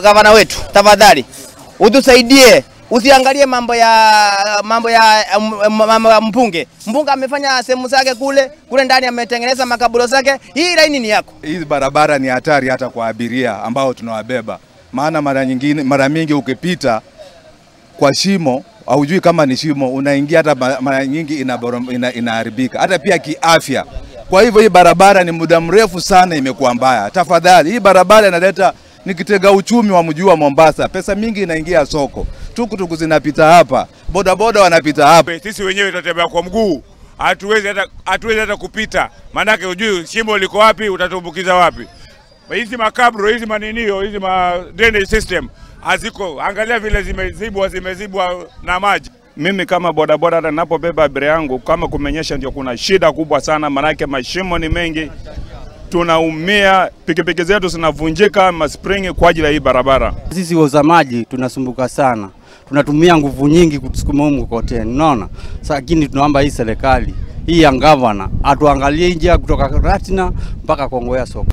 Gavana wetu, tafadhali utusaidie, usiangalie mambo ya mbunge. Mbunge amefanya sehemu zake kule ndani, ametengeneza makaburo zake. Hii laini ni yako. Hii barabara ni hatari hata kwa abiria ambao tunawabeba. Maana mara mingi ukipita kwa shimo, haujui kama ni shimo, unaingia, hata mara nyingi inaharibika. Hata pia kiafya. Kwa hivyo hii barabara ni muda mrefu sana imekuwa mbaya. Tafadhali, hii barabara inaleta ni kitega uchumi wa mji wa Mombasa. Pesa mingi inaingia soko. Tukutuku zinapita hapa, bodaboda wanapita hapa. Sisi wenyewe tutatembea kwa mguu. Hatuwezi hata kupita. Maanake hujui shimo liko wapi, utatumbukiza wapi. Hizi makabro, hizi maninio, hizi ma drainage system haziko. Angalia vile zimezibwa na maji. Mimi kama bodaboda hata ninapobeba abiria yangu, kama kumenyesha ndio kuna shida kubwa sana, maanake mashimo ni mengi. Tunaumia, pikipiki zetu zinavunjika, maspringi kwa ajili ya hii barabara. Sisi wauza maji tunasumbuka sana. Tunatumia nguvu nyingi kutusukuma huko mkokoteni, unaona? Lakini tunaomba hii serikali, hii ya gavana, atuangalie njia kutoka Ratina mpaka Kongowea soko.